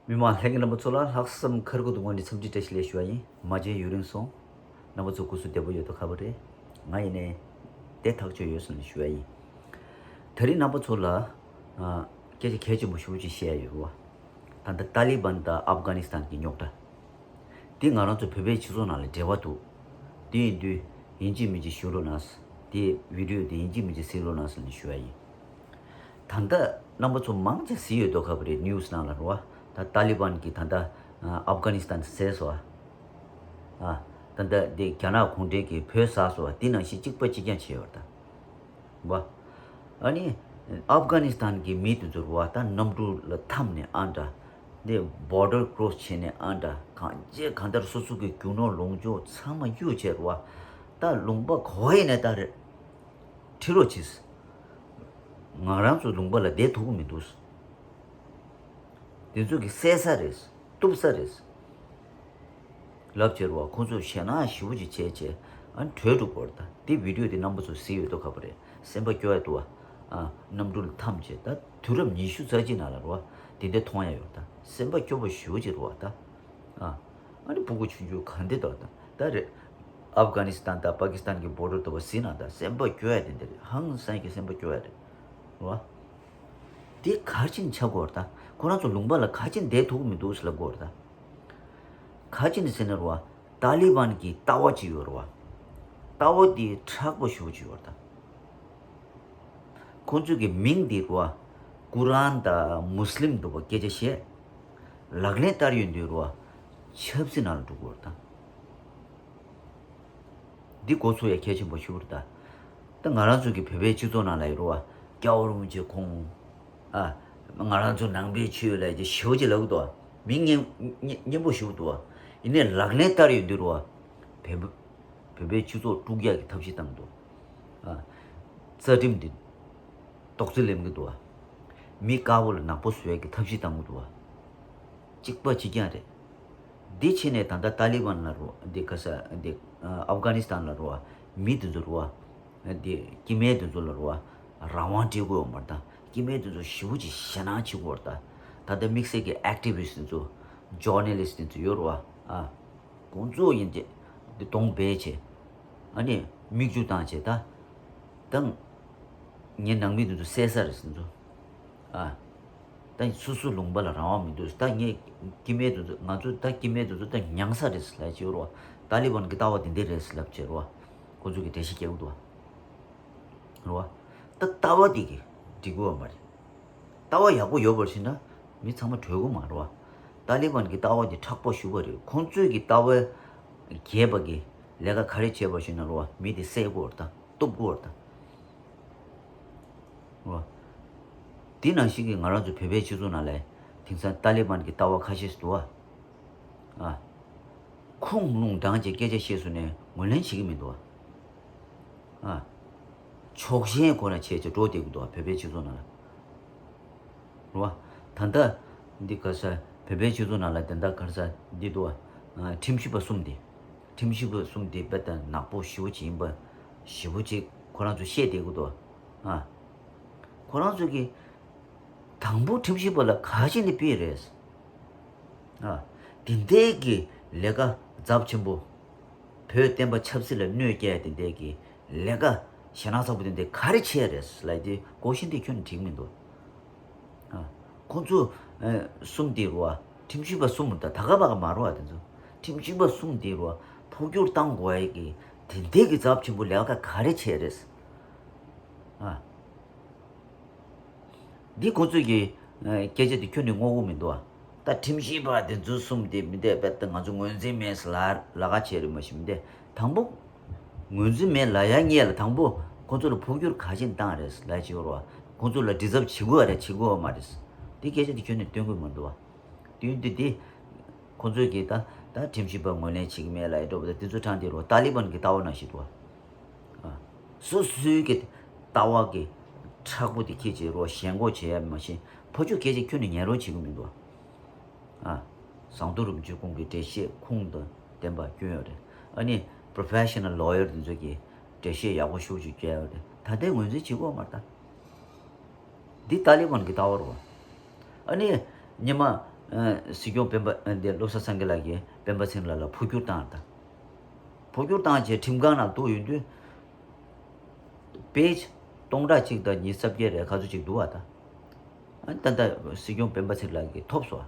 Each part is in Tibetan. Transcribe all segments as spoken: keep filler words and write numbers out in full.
མི་མང་ལྷན་རྒྱས་རྣམ་པ་ཚོ་ལ་ལྷག་བསམ་ཁ་རུ་ཁུ་ཏུ་ངོས་ནས་འཚམས་འདྲི་བཀྲ་ཤིས་བདེ་ལེགས་ཞུ་བ་ཡིན། མ་མཇལ་ཡུན་རིང་སོང་། རྣམ་པ་ཚོ་སྐུ་གཟུགས་བདེ་པོ་ཡོད་དོ་ཁ་པོ་རེད། ང་ཡིན་ནའི་དེ་ཐག་ཆོད་ཡོད་སོང་ནས་ཞུ་བ་ཡིན། དེ་རིང་རྣམ་པ་ཚོ་ལ་ཨ་སྐད་ཆ་གལ་ཆེན་པོ་ཞེ་པོ་ཅིག་བཤད་ཡོད་རེད་བ། ད་ལྟ་ཏཱ་ལི་བན་དང་ཨབ་གྷ་ནི་སི་ཐན་གྱི་རྙོག་དྲ་འདི་ང་རང་ཚོ་བོད་པའི་སྤྱི་ཚོགས་ནང་ལ་འབྲེལ་བ་འདུག་དེ་ཡིན་དུས་ཡིན་གཅིག་མིན་གཅིག་ཞུ་རོགས་གནང་། དེ་བི་ཌི་ཡོ་དེ་ཡིན་གཅིག་མིན་གཅིག་གཟིགས་རོགས་གནང་ཟེར་ནས་ཞུ་བ་ཡིན། ད་ལྟ་རྣམ་པ་ཚོ་མང་ཆེ་གཟིགས་ཡོད་དོ་ཁ་པོ་རེད། ནིའུ་སི་ནང་ལ་རེད་བ། ད་ཏཱ་ལི་བན་གྱིས་ད་ལྟ་ཨ་ཨབ་གྷ་ནི་སི་ཐན་བཟས་སོང་བ། ཨ་ད་ལྟ་དེ་རྒྱ་ནག་གུང་ཁྲན་གྱིས་བོད་ཟ་སོང་བ། དེ་ནང་བཞིན་གཅིག་པ་གཅིག་རྐྱང་བྱས་ཡོད་རེད་ད། བ། ཨ་ནི་ཨབ་གྷ་ནི་སི་ཐན་གྱི་མི་དེ་ཚོ་རེད་བ། ད་གནམ་གྲུ་ལ་འཐམས་ནས་ཨ་འདྲ། དེ་བོར་ཌར་ཀོ་རོ་སི་བྱས་ནས་ཨ་འདྲ། གང་ཅི་གང་ལྟར་སོ་སོ་གི་རྒྱུ་ནོར་ལོངས་སྤྱོད་ཚང་མ་གཡུག་བྱས་རེད་བ། ད་ལུང་པ་ག་པར་ཡིན་ནའི་ད་རེད། ཁྲིད་རོགས་གྱིས། ང་རང་ཚོ་ལུང་པ་ལ་བསྡད་ཐུབ་ཀྱི་མི་འདུག་དེ་ཚོ་གིས་བསད་ས་རེད། གཏུབ་ས་རེད། ལབ་བྱས་རེད་བ། ཁོང་ཚོས་ཞེད་སྣང་ཞེ་པོ་ཅིག་བྱས་བྱས་ཨ་ནི་བྲོས་འགྲོ་གི་རེད་ད། དེ་བི་ཌི་ཡོ་དེ་རྣམ་པ་ཚོ་གཟིགས་ཡོད་དོ་ཁ་པོ་རེད། སེམས་པ་སྐྱོ་ཡ་འདུག་བ། ཨ་གནམ་གྲུ་ལ་འཐམས་བྱས་ད་དུས་རབས་ཉི་ཤུ་རྩ་གཅིག་ནང་ལ་རེད་བ། དེ་འདྲ་མཐོང་ཡ་ཡོད་ད། སེམས་པ་སྐྱོ་པོ་ཞེ་པོ་ཅིག་རེད་བ་ད། ཨ་ཨ་ནི་ཕྲུ་གུ་ཆུང་ཆུང་ག་འདྲ་འདུག་ད། ད་རེད། ཨབ་གྷ་ནི་སི་ཐན་དང་པ་ཀི་སི་ཐན་གྱི་བོར་ཌར་དུ་བ་གཟིགས་ན་ད་སེམས་པ་སྐྱོ་ཡ་དེ་འདྲ་རེད། ཧང་སང་གི་སེམས་པ་སྐྱོ་ཡ་རེད། རེད་བ། དེ་ག་རེ་བྱས་ནས་ཆགས་ཀྱི་ཡོད་རེད་ད། ཁོ་རང་ཚོ་ལུང་པ་ལ་ག་རེ་བྱས་ནས་བསྡད་ཐུབ་ཀྱི་མི་འདུག་ཟེར་ལབ་ཀྱི་ཡོད་རེད་ད། ག་རེ་བྱས་ནས་ཟེར་ན་རེད་བ། ཏཱ་ལི་བན་གྱི་ལྟ་བ་ཅིག་ཡོད་རེད་བ། ལྟ་བ་དེ་མཁྲེགས་པོ་ཞེ་པོ་ཅིག་ཡོད་རེད་ད། ཁོང་ཚོས་ཀྱི་མིང་དེ་རེད་བ། ཀུ་རཱན་དང་མུ་སི་ལིམ་འདུག་པ་སྐད་ཆ་བཤད། ལག་ལེན་བསྟར་ཡོང་དུས་རེད་བ། ཆབ་སྲིད་ནང་ལ་འགྲོ་གི་ཡོད་རེད་ད། འདི་འགོ་ཚུགས་ཡ་གལ་ཆེན་པོ་ཞིག་རེད་ད། ད་ང་རང་ཚོ་གི་བོད་པའི་སྤྱི་ཚོགས་ནང་ལ་ཡོད་རེད་བ། སྐྱབས་མགོན་རིན་པོ་ཆེ་ཁོང་། ཨ། ང་རང་ཚོ་ནང་པའི་ཆོས་ལ་ཅིག་ཞེ་པོ་ཅིག་ལབ་ཀྱི་འདུག་བ། མི་སྙན་སྙན་སྙན་པོ་ཞེ་པོ་འདུག་བ། ཡིན་ནའི་ལག་ལེན་བསྟར་ཡོང་དུས་རེད་བ། བོད་བོད་པའི་སྤྱི་ཚོགས་དཀྲུག་ཡག་གི་ཐབས་ཤེས་བཏང་གི་འདུག་ཨ། རྩ་ཁྲིམས་འདི་རྡོག་རྫིས་ལེན་གྱི་འདུག་བ། མི་དཀར་པོ་ལ་ནག་པོ་བཟོ་ཡག་གི་ཐབས་ཤེས་བཏང་གི་འདུག་བ། གཅིག་པ་གཅིག་རྐྱང་རེད། འདི་ཕྱི་ནས་ད་ལྟ་ཏཱ་ལི་བན་ལ་རུ་འདི་ག་ས་འདི་ཨབ་གྷ་ནི་སི་ཐན་ལ་རུ་བ། མི་དེ་ཚོ་རུ་བ། འདི་སྐྱེ་དམན་དེ་ཚོ་ལ་རུ་བ། རང་དབང་སྤྲད་དགོས་ཡོད་མ་རེད་ད། སྐྱེ་དམན་དེ་ཚོ་ཞེ་པོ་ཅིག་ཞེད་སྣང་བྱེད་དགོས་རེད་ད། ད་ལྟ་དམིགས་བསལ་གྱི་ཨེག་ཊི་བི་སི་ཊི་དེ་ཚོ། ཇོར་ནལ་ལིསི་ཊི་དེ་ཚོ་ཡོད་རུ་བ། ཨ། ཁོང་ཚོ་ཡིན་ཏེ། འདི་གདོང་སྦས་བྱས། ཨ་ནི་མིག་ཆུ་བཏང་བྱས་ད། ད། ངའི་ནང་མི་དེ་ཚོ་བསད་ས་རེད་ཟེར་ཚོ། ཨ། ད་སོ་སོའི་ལུང་པ་ལ་རང་དབང་མི་འདུག་ད་ངས་སྐྱེ་དམན་དེ་ཚོ་ང་ཚོ་ད་སྐྱེ་དམན་དེ་ཚོ་ད་མྱང་ས་རེད་ལབ་ཀྱི་ཡོད་རེད་བ། ཏཱ་ལི་བན་གྱི་ལྟ་བ་དེ་འདྲ་རེད་ལབ་བྱས་རེད་བ། ཁོ་ཚོ་གི་འགྲེལ་བཤད་རྒྱག་གི་འདུག་བ། རེད་བ། ད་ལྟ་བ་དེ་གི་འགྲིག་གི་ཡོད་མ་རེད། ལྟ་བ་ཡག་པོ་ཡོད་པར་ཕྱིན་ན་མི་ཚང་མ་གྲོལ་གི་མ་རེད་བ། ཏཱ་ལི་བན་གྱི་ལྟ་བ་དེ་མཁྲེགས་པོ་ཞེ་པོ་རེད། ཁོང་ཚོས་ཀྱི་ལྟ་བ་རྒྱས་པ་གི་ལས་ཀ་ག་རེ་བྱས་པར་ཕྱིན་ན་རེད་བ། མི་དེ་བསད་དགོས་རེད་ད། གཏུབ་དགོས་རེད་ད། རེད་བ། དེ་ནང་བཞིན་གྱི་ང་རང་ཚོ་བོད་པའི་སྤྱི་ཚོགས་ནང་ལ་དེང་སང་ཏཱ་ལི་བན་གྱི་ལྟ་བ་ཁ་ཤས་ཤིག་འདུག་བ། ཨ། ཁུངས་ལུང་དྲངས་བྱས་སྐད་ཆ་བཤད་སོང་ནས་ངོས་ལེན་བྱེད་ཀྱི་མི་འདུག་བ། ཨ། ཕྱོགས་ཞེན་ཁོ་ན་བྱས་བྱས་འགྲོ་བསྡད་ཀྱི་འདུག་བ། བོད་པའི་སྤྱི་ཚོགས་ནང་ལ། རེད་བ། ད་ལྟ་འདི་ག་ས་བོད་པའི་སྤྱི་ཚོགས་ནང་ལ་དེ་འདྲ་ག་ས་འདི་འདུག་བ། ཨ། ཁྲིམས་ཞིབ་པ་གསུམ་དེ། ཁྲིམས་ཞིབ་པ་གསུམ་དེ་དཔེ་ལྟ་ནག་པོ་ཞེ་པོ་ཅིག་ཡིན་པ་ཞེ་པོ་ཅིག་ཁོ་རང་ཚོ་བཤད་བསྡད་ཀྱི་འདུག་བ། ཨ། ཁོ་རང་ཚོ་གིས་དང་པོ་ཁྲིམས་ཞིབ་པ་ལ་ག་ཅི་ནས་ཕུད་རེད། ཨ། དེ་འདྲའི་གི་ལས་ཀ་ཚབས་ཆེན་པོ། བོད་བསྟན་པ་ཆབ་སྲིད་ལ་གནོད་སྐྱེལ་དེ་འདྲའི་གི་ལས་ཀ་ཞེད་སྣང་ཚ་པོ་དེ་འདྲ་ག་རེ་བྱས་རེད་ལབ་དེ་ཀོ་ཤན་དེ་ཁྱོན་ནས་འགྲིག་མི་འདུག་ཨ། ཁོང་ཚོ་ཨ་གསུམ་དེ་རུ་བ། ཁྲིམས་ཞིབ་པ་གསུམ་ད་ག་པ་ག་མ་རུ་བ་དེ་ཚོ། ཁྲིམས་ཞིབ་པ་གསུམ་དེ་རུ་བ་འཕོ་འགྱུར་བཏང་དགོས་ཡ་གི་དེ་འདྲའི་གི་ཚབས་ཆེན་པོ་ལས་ཀ་ག་རེ་བྱས་རེད། ཨ། འདི་ཁོ་ཚོས་ཀྱི་ཨ་སྐད་ཆ་དེ་ཁྱོན་ནས་ངོ་གི་མི་འདུག་ཨ། ད་ཁྲིམས་ཞིབ་པ་དེ་ཚོ་གསུམ་དེ་མི་འདུག་པས་ད་ང་ཚོ་ངོས་འཛིན་མེད་ཟེར་ལ་ལ་ཁ་བྱས་རེད། མ་གཞི་མི་འདུག་དང་པོ་ངོས་འཛིན་མེད་ལབ་ཡ་ངེས་ལ་དང་པོ་ཁོ་ཚོ་ལ་འཕོ་འགྱུར་ག་ཅིག་བཏང་རེད་ལབ་བྱེད་རོགས། ཁོ་ཚོ་ལ་དྲི་ཟབ་བྱེད་དགོས་རེད་བྱེད་དགོས་མ་རེད། དེ་སྐད་ཆ་དེ་ཁྱོན་ནས་སྟོན་གི་མི་འདུག་པ། དུས་འདི་དེ། ཁོ་ཚོས་ཀྱིས་ད་ད་ཁྲིམས་ཞིབ་པ་ངོས་ལེན་བྱེད་ཀྱི་མེད་ལབ་ཡ་འགྲོ་བ་དང་དེ་ཚོ་དྲང་དེ་རོ་ཏཱ་ལི་བན་གྱི་ལྟ་བ་ནང་བཞིན་འདུག་བ། ཨ། སོ་སོའི་གི་ལྟ་བ་གི་མཁྲེགས་པོ་དེ་ཁྱེད་ཀྱིས་རོ་ཞེན་ཁོག་བྱེད་ཡ་མ་གཞི་ཕར་ཕྱོགས་སྐད་ཆ་ཁྱོན་ནས་ཉན་རོགས་བྱེད་ཀྱི་མི་འདུག་བ། ཨ། ཟམ་གདོང་རིན་པོ་ཆེ་ཁོང་གི་འགྲེལ་བཤད་ཁུངས་དང་ལྡན་པ་སྐྱོན་ཡོད་རེད། ཨ་ནི་པོ་རོ་ཕེ་ཤ་ནལ་ལོ་ཡར་དེ་ཚོ་གིས་འགྲེལ་བཤད་ཡག་པོ་ཤུགས་ཆེ་བསྐྱལ་ཡོད་རེད། ད་ལྟའི་ངོས་འཛིན་བྱེད་དགོས་མ་རེད་ད། འདི་ཏཱ་ལི་བན་གྱི་ལྟ་བ་རེད་བ། ཨ་ནི་ཉི་མ་ ཨ། སྲིད་སྐྱོང་སྤེན་པ་ཨ་འདི་བློ་བཟང་སེང་གེ་ལགས་ཀྱིས་སྤེན་པ་ཚེ་རིང་ལགས་ལ་འཕོ་འགྱུར་བཏང་ད། འཕོ་འགྱུར་བཏང་བྱས་ཁྲིམས་ཁང་ནང་གཏུགས་ཡོང་དུས། པེ་ཇི་སྟོང་ཕྲག་གཅིག་དང་ཉི་ཤུ་རྩ་བརྒྱད་རེ་ག་ཚོད་ཅིག་འདུག་བ་ད། ཨ་ད་ལྟ་སྲིད་སྐྱོང་སྤེན་པ་ཚེ་རིང་ལགས་ཀྱིས་ཐོབ་སོང་བ།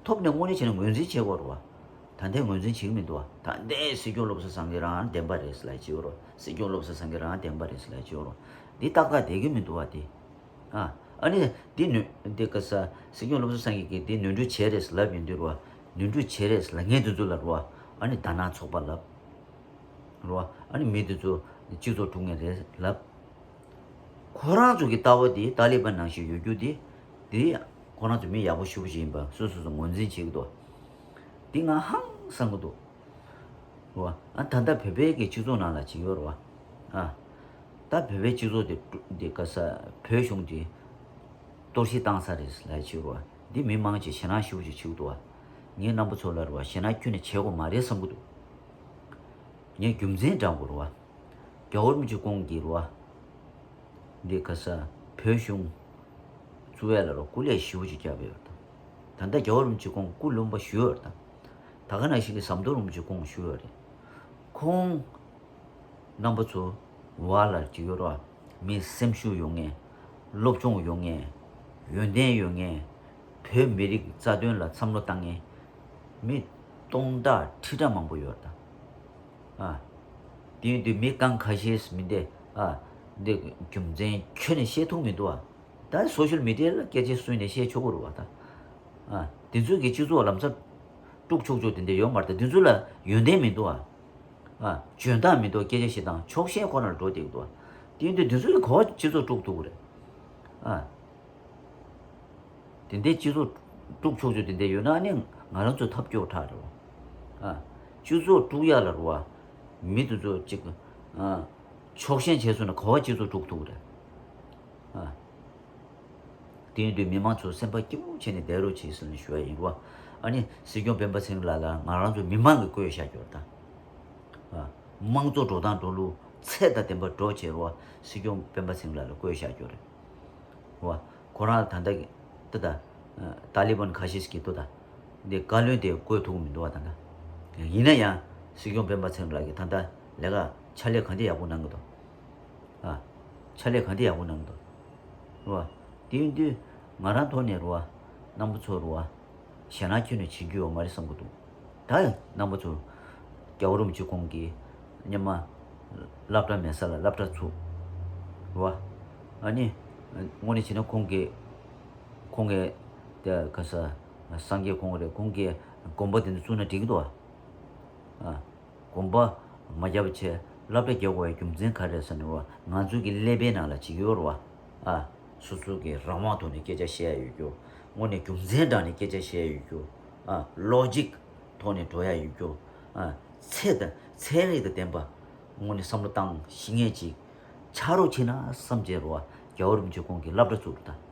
ཐོབ་ནས་དངོས་གནས་བྱས་ན་ངོས་འཛིན་བྱེད་དགོས་རེད་བ། ད་ལྟའི་ངོས་འཛིན་བྱེད་ཀྱི་མི་འདུག་བ། ད་ལྟའི་སྲིད་སྐྱོང་བློ་བཟང་སེང་གེ་རང་བདེན་པ་རེད་ཟེར་ལབ་བྱེད་ཡོད་རེད། སྲིད་སྐྱོང་བློ་བཟང་སེང་གེ་རང་བདེན་པ་རེད་ཟེར་ལབ་བྱེད་ཡོད་རེད། འདི་ཏག་ཏག་བསྡད་ཀྱི་མི་འདུག་བ་དེ། ཨ། ཨ་ནི་འདི་ནོ་འདི་ག་ས་སྲིད་སྐྱོང་བློ་བཟང་སེང་གེ་གིས་འདི་ནོར་འཁྲུལ་བྱས་རེད་ལབ་ཡོང་དུས་རེད་བ། ནོར་འཁྲུལ་བྱས་རེད་ལབ་མཁན་དེ་ཚོ་ལ་རེད་བ། ཨ་ནི་དར་ནག་ཚོགས་པ་ལབ། རེད་བ། ཨ་ནི་མི་དེ་ཚོ་སྤྱི་ཚོགས་དཀྲུག་མཁན་རེད་ལབ། ཁོ་རང་ཚོ་གི་ལྟ་བ་དེ་ཏཱ་ལི་བན་ནང་བཞིན་ཡོད་རྒྱུ་དེ། དེ་ཁོ་རང་ཚོ་མི་ཡག་པོ་ཞེ་པོ་ཅིག་ཡིན་པ་སོ་སོ་སོ་ངོས་འཛིན་བྱེད་ཀྱི་འདུག། དེ་ང་ཧང་སང་གི་འདུག། རེད་བ། ཨ་ད་ལྟ་བོད་པའི་གི་སྤྱི་ཚོགས་ནང་ལ་ཅིག་ཡོད་རེད་བ། ཨ། ད་བོད་པའི་སྤྱི་ཚོགས་དེ་དཀྲུག་འདི་ག་ས་བོད་གཞུང་དེ་གཏོར་བཤིག་བཏང་ས་རེད་ལབ་ཅིག་ཡོད་རེད་བ། འདི་མི་མང་ཆེ་ཞེད་སྣང་ཞེ་པོ་ཅིག་བྱེད་ཀྱི་འདུག་བ། ངས་རྣམ་པ་ཚོ་ལ་རེད་བ། ཞེད་སྣང་ཁྱོན་ནས་བྱེད་དགོས་མ་རེད་བསམ་གྱི་འདུག། ངས་རྒྱུ་མཚན་དྲང་པོ་རེད་བ། རྒྱལ་བ་རིན་པོ་ཆེ་ཁོང་གིས་རེད་བ། འདི་ག་ས་བོད་གཞུང་བཙུགས་ཡ་ལ་རོ་སྐུ་ལས་ཞེ་པོ་ཅིག་བརྒྱབ་ཡོད་དམ། ད་ལྟ་རྒྱལ་བ་རིན་པོ་ཆེ་ཁོང་སྐུ་ལུང་པ་བཞུགས་ཡོད་དམ། ད་ག་ནང་བཞིན་གྱི་ཟམ་གདོང་རིན་པོ་ཆེ་ཁོང་བཞུགས་ཡོད་རེད། ཁོང་རྣམ་པ་ཚོ་བར་ལ་ཅིག་ཡོད་རོ། མི་སེམས་ཤུགས་ཡོད་མཁན། སློབ་སྦྱོང་ཡོད་མཁན། ཡོན་ཏན་ཡོད་མཁན། བོད་མི་རིགས་རྩ་དོན་ལ་བསམ་བློ་བཏང་མཁན་མི་སྟོང་ཕྲག་ཁྲི་ཕྲག་མང་པོ་ཡོད་དམ། ཨ། དེ་ཡིན་དུས་མི་རྐང་ཁ་ཤས་མི་འདི་ཨ། འདི་རྒྱུ་མཚན་ཁྱོན་ནས་བཤད་ཐུབ་མི་འདུག་ཨ། ད་སོ་ཤལ་མི་ཌི་ཡ་ལ་སྐད་ཆ་བཟོས་ནས་བཤད་ཆོག་གི་རེད་བ་ད། ཨ། དེ་ཚོས་ཀྱི་སྤྱི་ཚོགས་ལམ་སང་དཀྲུག་ཆོག་ཆོག་དེ་འདྲ་ཡོད་མ་རེད་ད། དེ་ཚོ་ལ་ཡོན་ཏན་མི་འདུག་ཨ། ཨ། འཇོན་ཐང་མི་འདུག། སྐད་ཆ་བཤད་སྟངས་ཕྱོགས་ཞེན་ཁོ་ན་ལ་འགྲོ་བསྡད་ཀྱི་འདུག་ཨ། དེ་ཡིན་དུས་དེ་ཚོས་ཀྱི་ག་པར་སྤྱི་ཚོགས་དཀྲུག་ཐུབ་ཀྱི་རེད། ཨ། དེ་འདྲའི་སྤྱི་ཚོགས་དཀྲུག་ཆོག་ཆོག་དེ་འདྲ་ཡོད་ན་ནི་ང་རང་ཚོ་ཐབས་སྐྱོ་དྲགས་རེད་བ། ཨ། སྤྱི་ཚོགས་དཀྲུག་ཡ་ལ་རེད་བ། མི་དེ་ཚོ་གཅིག་ཨ། ཕྱོགས་ཞེན་བྱས་སོང་ན་ག་པར་སྤྱི་ཚོགས་དཀྲུག་ཐུབ་རེད། ཨ། དེ་ཡིན་དུས་མི་མང་ཚོ་སེམས་པ་སྐྱིད་པོ་བྱས་ནས་བསྡད་རོགས་བྱེད་ཟེར་ནས་ཞུ་ཡ་ཡིན་རེད་བ། ཨ་ནི་སྲིད་སྐྱོང་སྤེན་པ་ཚེ་རིང་ལགས་ལ་ང་རང་ཚོ་མི་མང་གིས་བསྐོས་བཞག་རྒྱུ་རེད་ད། ཨ། དམངས་གཙོ་འགྲོ་སྟངས་འགྲོ་ལུགས་ཚད་དང་ལྡན་པ་འགྲོ་བྱས་རེད་བ། སྲིད་སྐྱོང་སྤེན་པ་ཚེ་རིང་ལགས་ལ་བསྐོས་བཞག་རྒྱུ་རེད། བ། ཁོ་རང་ད་ལྟ་གི་ད་ལྟ་ཨ། ཏཱ་ལི་བན་ཁ་ཤས་ཀྱིས་ད་ལྟ་འདི་བཀའ་བློན་དེ་བསྐོས་ཐུབ་ཀྱི་མི་འདུག་བ་ད་ལྟ། ཡིན་ན་ཡང་སྲིད་སྐྱོང་སྤེན་པ་ཚེ་རིང་ལགས་ཀྱིས་ད་ལྟ་ལས་ཀ་ཕྱག་ལས་ག་འདྲ་ཡག་པོ་གནང་གི་འདུག། ཨ། ཕྱག་ལས་ག་འདྲ་ཡག་པོ་གནང་གི་འདུག། རེད་བ། དེ་ཡིན་དུས་ང་རང་ཐོག་ནས་རེད་བ། རྣམ་པ་ཚོ་རེད་བ། ཞེད་སྣང་ཁྱོན་ནས་བྱེད་རྒྱུ་ཡོད་མ་རེད་བསམ་གྱི་འདུག། ད་རྣམ་པ་ཚོ་རྒྱལ་བ་རིན་པོ་ཆེ་ཁོང་གིས་སྔོན་མ་སློབ་གྲྭ་མེད་ས་ལ་སློབ་གྲྭ་བཙུགས། རེད་བ། ཨ་ནི་དངོས་གནས་བྱས་ན་ཁོང་གིས་ཁོང་གིས་དེ་ག་ས་སངས་རྒྱས་ཁོང་རེད། ཁོང་གིས་དགོན་པ་དེ་ཚོ་བཙུགས་ན་འགྲིག་གི་འདུག་བ། ཨ། དགོན་པ་མ་བརྒྱབ་བྱས་སློབ་གྲྭ་རྒྱག་དགོས་པའི་རྒྱུ་མཚན་ག་རེ་རེད་ཟེར་ན་རོ། ང་ཚོ་གི་ཀླད་པའི་ནང་ལ་ཅིག་ཡོད་རེད་བ། ཨ། སོ་སོ་གི་རང་དབང་ཐོག་ནས་སྐད་ཆ་བཤད་ཡ་ཡོད་རྒྱུ། དངོས་གནས་རྒྱུ་མཚན་དྲངས་ནས་སྐད་ཆ་བཤད་ཡ་ཡོད་རྒྱུ། ཨ། ལོ་ཇིག་ཐོག་ནས་འགྲོ་ཡ་ཡོད་རྒྱུ། ཨ། ཚད་དང་ཚན་རིག་དང་ལྡན་པ། དངོས་གནས་བསམ་བློ་བཏང་ཤེས་མཁན་ཅིག་ཆགས་རོགས་བྱེད་ན་བསམ་བྱས་རེད་བ། རྒྱལ་བ་རིན་པོ་ཆེ་ཁོང་གིས་སློབ་གྲྭ་བཙུགས་རེད་ད།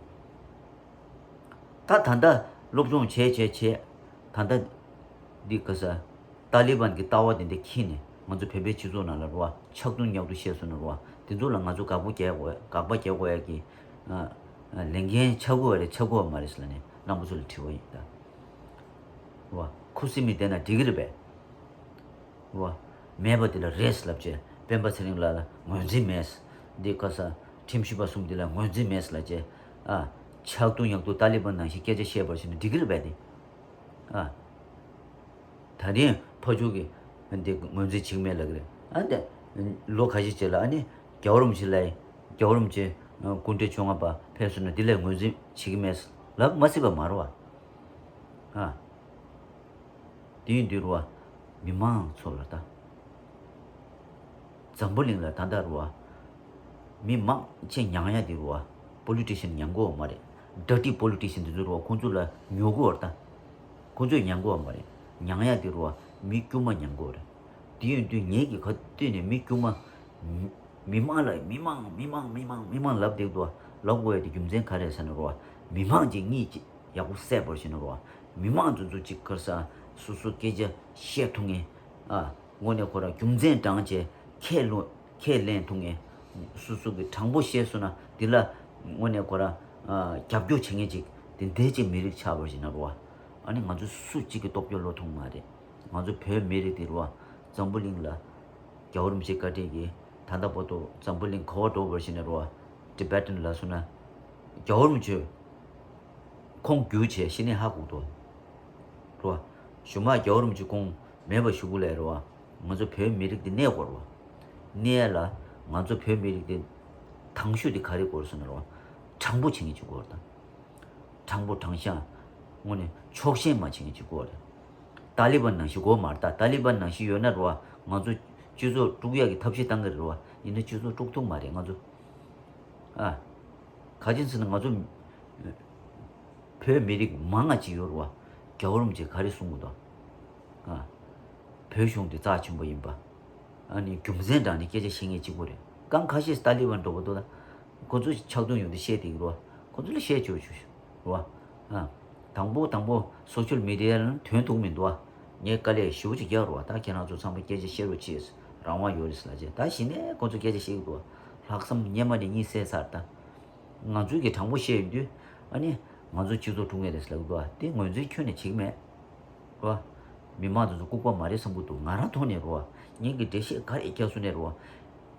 ད་ད་ལྟ་སློབ་སྦྱོང་བྱས་བྱས་བྱས། ད་ལྟ་འདི་ག་ས་ཏཱ་ལི་བན་གྱི་ལྟ་བ་དེ་འདྲ་འཁྱེར་ནས་ང་ཚོ་བོད་པའི་སྤྱི་ཚོགས་ནང་ལ་རེད་བ། ཆག་རྡུང་ཉག་རྡུང་བཤད་སོང་ན་རེད་བ། དེ་ཚོ་ལ་ང་ཚོ་དགག་པ་རྒྱག་དགོས། དགག་པ་རྒྱག་དགོས་ཡ་གི་ཨ། ཨ། ལས་འགན་ཆགས་ཀྱི་ཡོད་རེད་ཆགས་ཀྱི་ཡོད་མ་རེད་ཟེར་ལབ་ནས་རྣམ་པ་ཚོ་ལ་དྲི་བ་ཡིན་ད། རེད་བ། ཁུ་སིམ་མེར་བསྡད་ན་འགྲིག་གི་རེད་པས། བ། མེད་པ་དེ་ལ་རེད་ལབ་བྱས། སྤེན་པ་ཚེ་རིང་ལགས་ལ་ངོས་འཛིན་མེད། འདི་ག་ས་ཁྲིམས་ཞིབ་པ་གསུམ་དེ་ལ་ངོས་འཛིན་མེད་ལབ་བྱས། ཨ། ཆག་རྡུང་ཉག་རྡུང་ཏཱ་ལི་བན་ནང་བཞིན་སྐད་ཆ་བཤད་པར་བྱས་ན་འགྲིག་གི་རེད་པས་དེ། ཨ། ད་རིང་ཕར་ཕྱོགས་ཀྱིས་འདི་ངོས་འཛིན་བྱེད་ཀྱི་མེད་ལབ་ཀྱི་རེད། ཨ་འདི་ལོ་ཁ་ཤས་རྗེས་ལ་ཨ་ནི་རྒྱལ་བ་རིན་པོ་ཆེ་ལ་རྒྱལ་བ་རིན་པོ་ཆེ་སྐུ་ཕྲེང་བཅོ་ལྔ་པ་ཕེབས་སོང་ན་འདི་ལ་ངོས་འཛིན་བྱེད་ཀྱི་མེད་ལབ་མ་སྲིད་པ་མ་རེད་བ། ཨ། དེ་ཡིན་དུས་རེད་བ། མི་མང་ཚོ་ལ་ད། འཛམ་བུ་གླིང་ལ་ད་ལྟ་རེད་བ། མི་མང་ཆེ་མྱངས་ཡ་དེ་རེད་བ། པོ་ལི་ཊི་ཤན་མྱངས་གོ་བ་མ་རེད། ཌར་ཊི་པོ་ལི་ཊི་ཤན་དེ་ཚོ་རེད་བ། ཁོང་ཚོ་ལ་ཉོ་གོ་བ་རེད་ད། ཁོང་ཚོས་མྱངས་གོ་བ་མ་རེད། མྱངས་ཡ་དེ་རེད་བ། མི་དཀྱུས་མ་མྱངས་གོ་བ་རེད། དེ་ཡིན་དུས་ངེད་ཀྱིས་ག་དུས་ནས་མི་དཀྱུས་མ། མི་མང་ལ་མི་མང་མི་མང་མི་མང་མི་མང་ལབ་བསྡད་འདུག་བ། ལབ་དགོས་ཡ་དེ་རྒྱུ་མཚན་ག་རེ་རེད་ཟེར་ན་རེད་བ། མི་མང་གཅིག་གཉིས་གཅིག་ཡག་པོ་གསལ་པོར་ཤེས་ན་རེད་བ། མི་མང་དེ་ཚོ་གཅིག་ག་རེ་ཟ། སོ་སོ་སྐད་ཆ་བཤད་ཐུབ་མཁན། ཨ། དངོས་གནས་ཁོ་རང་རྒྱུ་མཚན་དྲངས་བྱས་ཁས་ལོ་ཁས་ལེན་ཐུབ་མཁན། སོ་སོ་གི་དྲང་པོ་བཤད་སོང་ན་དེ་ལ་དངོས་གནས་ཁོ་རང་ཨ། རྒྱབ་སྐྱོར་བྱེད་མཁན་ཅིག་དེ་འདྲའི་ཅིག་མི་རིགས་ཆགས་པར་ཤེས་ན་རེད་བ། ཨ་ནི་ང་ཚོ་སུ་གཅིག་གི་སྟོབས་སྐྱོ་བློ་ཐོངས་མ་རེད། ང་ཚོ་བོད་མི་རིགས་དེ་རེད་བ། འཛམ་བུ་གླིང་ལ་རྒྱལ་བ་རིན་པོ་ཆེ་བཀའ་དྲིན་གྱིས་ད་ལྟ་བར་དུ་འཛམ་བུ་གླིང་ག་བ་འགྲོ་བར་ཞིག་ནས་རེད་བ། ཊི་བེ་ཊན་ལ་སོང་ན་རྒྱལ་བ་རིན་པོ་ཆེ་ཁོང་རྒྱུགས་བྱས་ཤི་ནས་ཧ་གོ་འདུག་རེད་བ། གཞུག་མ་རྒྱལ་བ་རིན་པོ་ཆེ་ཁོང་མེད་པ་ཞུ་གི་ལས་རེད་བ། ང་ཚོ་བོད་མི་རིགས་དེ་གནས་དགོས་རེད་བ། གནས་ལ་ང་ཚོ་བོད་མི་རིགས་དེ་དང་ཤོས་དེ་ག་རེ་དགོས་རེད་ཟེར་ན་རེད་བ། དྲང་པོ་བྱེད་མཁན་ཅིག་དགོས་རེད་ད། དྲང་པོ་དྲང་བཞག་དངོས་གནས་ཕྱོགས་ཞེན་མ་བྱེད་མཁན་ཅིག་དགོས་རེད། ཏཱ་ལི་བན་ནང་བཞིན་དགོས་མ་རེད་ད། ཏཱ་ལི་བན་ནང་བཞིན་ཡོད་ན་རེད་བ། ང་ཚོ་སྤྱི་ཚོགས་དཀྲུག་ཡག་གི་ཐབས་ཤེས་བཏང་གི་རེད་བ། ཡིན་ན་སྤྱི་ཚོགས་དཀྲུག་ཐུབ་མ་རེད་ང་ཚོ། ཨ། ག་ཅི་ཟེར་ན་ང་ཚོ་བོད་མི་རིགས་མང་ང་ཅིག་ཡོད་རེད་བ། རྒྱལ་བ་རིན་པོ་ཆེ་ག་རེ་གསུང་གི་འདུག་ཨ། བོད་གཞུང་འདི་རྩ་ཆེན་པོ་ཡིན་པ། ཨ་ནི་རྒྱུ་མཚན་དྲངས་ནས་སྐད་ཆ་བཤད་མཁན་གཅིག་པོ་རེད། གང་ཁ་ཤས་ཏཱ་ལི་བན་འགྲོ་གི་འདུག་ད། ཁོ་ཚོ་ཕྱག་དོན་ཡོང་དུས་བཤད་བསྡད་ཀྱི་རེད་བ། ཁོ་ཚོ་ལ་བཤད་ཆོག་ཆོག་རེད་བ། ཨ། དང་པོ་དང་པོ་སོ་ཤལ་མི་ཌི་ཡ་ལ་དོན་ཐུག་མི་འདུག་བ། ངས་དཀའ་ལས་ཞེ་པོ་ཅིག་རྒྱག་རེད་བ། ད་ཁྱེད་རང་ཚོ་ཚང་མ་སྐད་ཆ་བཤད་རོགས་བྱེད། རང་དབང་ཡོད་རེད་ཟེར་ལབ་བྱས། ད་གཞི་ནས་ཁོ་ཚོ་སྐད་ཆ་བཤད་ཀྱི་འདུག་བ། ལྷག་བསམ་སྙེ་མ་ནས་གཉིད་སད་ཚར་ད། ང་ཚོས་ཀྱི་དྲང་པོ་བཤད་ཡོང་དུས། ཨ་ནི། ང་ཚོ་སྤྱི་ཚོགས་དཀྲུག་མཁན་རེད་ཟེར་ལབ་ཀྱི་འདུག་བ། དེ་ངོས་འཛིན་ཁྱོན་ནས་བྱེད་ཀྱི་མེད། རོ། མི་མང་དེ་ཚོ་ལྐུགས་པ་མ་རེད་བསམ་གྱི་འདུག་ང་རང་ཐོག་ནས་རོ། ངེད་ཀྱི་འགྲེལ་བཤད་ག་རེ་རྒྱག་སོང་ནས་རོ།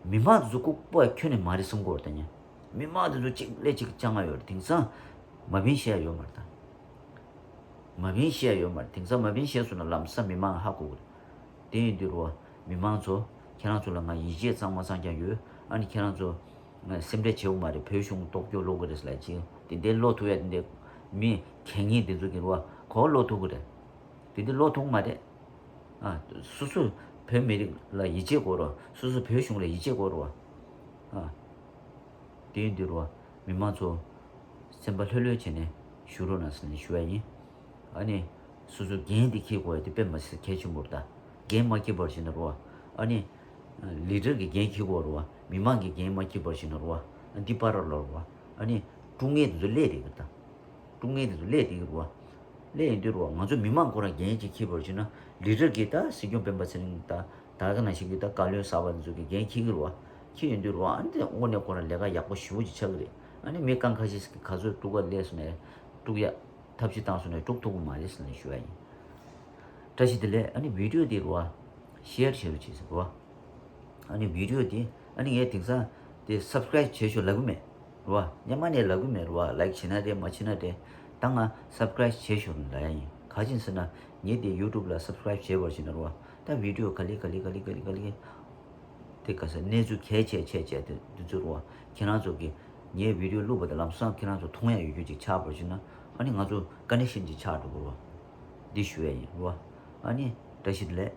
མི་མང་དེ་ཚོ་ལྐུགས་པ་ཁྱོན་ནས་མ་རེད་བསམ་གྱི་ཡོད་རེད་ད་ཉན། མི་མང་དེ་ཚོ་གཅིག་ལས་གཅིག་སྤྱང་ང་ཡོད་རེད། དེང་སང་མ་བིན་བཤད་ཡ་ཡོད་མ་རེད་ད། མ་བིན་བཤད་ཡ་ཡོད་མ་རེད། དེང་སང་མ་བིན་བཤད་སོང་ན་ལམ་སང་མི་མང་ཧ་གོ་གི་རེད། དེ་ཡིན་དུས་རོ། མི་མང་ཚོ། ཁྱེད་རང་ཚོ་ལ་ང་ཡིད་ཆེས་གཙང་མ་གཙང་རྐྱང་ཡོད། ཨ་ནི་ཁྱེད་རང་ཚོ། ང་སེམས་ཁྲལ་བྱེད་དགོས་མ་རེད། བོད་གཞུང་སྟོབས་སྐྱོ་ལོག་གི་རེད་ལབ་ཅིག་དེ་འདྲའི་བློ་ཐུག་ཡ་དེ་འདྲའི་མི་གད་སྙིགས་དེ་ཚོ་གི་རེད་བ། གོ་བློ་ཐུག་གི་རེད། དེ་འདྲའི་བློ་ཐུག་མ་རེད། ཨ། སོ་སོ་བོད་མི་རིགས་ལ་ཡིད་ཆེས་དགོས་རེད། སོ་སོ་བོད་གཞུང་ལ་ཡིད་ཆེས་དགོས་རེད་བ། ཨ། དེ་ཡིན་དུས་རེད་བ། མི་མང་ཚོ་སེམས་པ་ལྷོད་ལྷོད་བྱས་ནས་བཞུགས་རོགས་གནང་ཟེར་ནས་ཞུ་ཡ་ཡིན། ཨ་ནི། སོ་སོ་འགན་དེ་འཁྱེར་དགོས་ཡ་དེ་དཔེ་མ་སྲིད་གལ་ཆེན་པོ་རེད་ད། འགན་མ་འཁྱེར་བར་ཞིག་ན་རོ། ཨ་ནི། ལི་ཌར་གྱི་འགན་འཁྱེར་དགོས་རོ། མི་མང་གི་འགན་མ་འཁྱེར་བར་ཞིག་ན་རོ། འདི་པར་རོ་རོ། ཨ་ནི། དཀྲུག་མཁན་དེ་ཚོ་སླེབས་བསྡད་ཀྱི་རེད་ད། དཀྲུག་མཁན་དེ་ཚོ་སླེབས་བསྡད་ཀྱི་རེད་བ། སླེབས་ཡོང་དུས་རེད་བ། ང་ཚོ་མི་མང་ཁོ་རང་འགན་ཅིག་འཁྱེར་བར་ཞིག་ན། ལི་ཌར་གྱིས་ད་སྲིད་སྐྱོང་སྤེན་པ་ཚེ་རིང་ད་ད་ག་ནང་བཞིན་གྱི་ད་བཀའ་བློན་གསར་པ་དེ་ཚོ་གི་འགན་འཁྱེར་གྱི་རེད་བ། འཁྱེར་ཡོང་དུས་རེད་བ། ཨ་ནི་དེ་དངོས་གནས་ཁོ་རང་ལས་ཀ་ཡག་པོ་ཞེ་པོ་ཅིག་ཆགས་ཀྱི་རེད། ཨ་ནི་མི་རྐང་ཁ་ཤས་ཀྱིས་ག་ཚོད་དཀྲུག་ག་སླེབས་སོང་ནས་དཀྲུག་ཡ། ཐབས་ཤེས་བཏང་སོང་ནས་དཀྲུག་ཐུབ་ཀྱི་མ་རེད་ཟེར་ནས་ཞུ་ཡ་ཡིན། བཀྲ་ཤིས་བདེ་ལེགས། ཨ་ནི་བི་ཌི་ཡོ་འདི་རུ་བ། ཤེར་བྱེད་རོགས་བྱེད་ཟེར་རོ། ཨ་ནི་བི་ཌི་ཡོ་འདི་ཨ་ནི་ངས་དེང་སང་དེ་སབ་སི་ཀ་རེབ་བྱེད་ཤོག་ལབ་གི་མེད་རོ། སྔོན་མ་ནས་ལབ་གི་མེད་རོ། ལའིཀ་བྱེད་ན་རེད་མ་བྱེད་ན་རེད། ད་ང་སབ་སི་ཀ་རེབ་བྱེད་ཤོག་ལབ་ཡ་ཡིན། ག་ཅི་ཟེར་ན་ངས་དེ་ཡུ་ཊུབ་ལ་སབ་སི་ཀ་རེབ་བྱེད་པར་བྱེད་ན་རོ། ད་བི་ཌི་ཡོ་ག་ལེ་ག་ལེ་ག་ལེ་ག་ལེ་ག་ལེ། དེ་ག་ས་གནས་ཚུལ་གལ་ཆེ་ཆེ་ཆེ་དེ་འདི་ཚོ་རོ། ཁྱེད་རང་ཚོ་གི་ངའི་བི་ཌི་ཡོ་བླུགས་པ་དང་ལམ་སང་ཁྱེད་རང་ཚོ་མཐོང་ཡ་ཡོད་རྒྱུ་ཅིག་ཆགས་པར་བྱུང་ན། ཨ་ནི་ང་ཚོ་ཀ་ནེག་ཤན་ཅིག་ཆགས་འགྲོ་གི་རོ། འདི་ཞུ་ཡ་ཡིན་རོ། ཨ་ནི་བཀྲ་ཤིས་བདེ་ལེགས།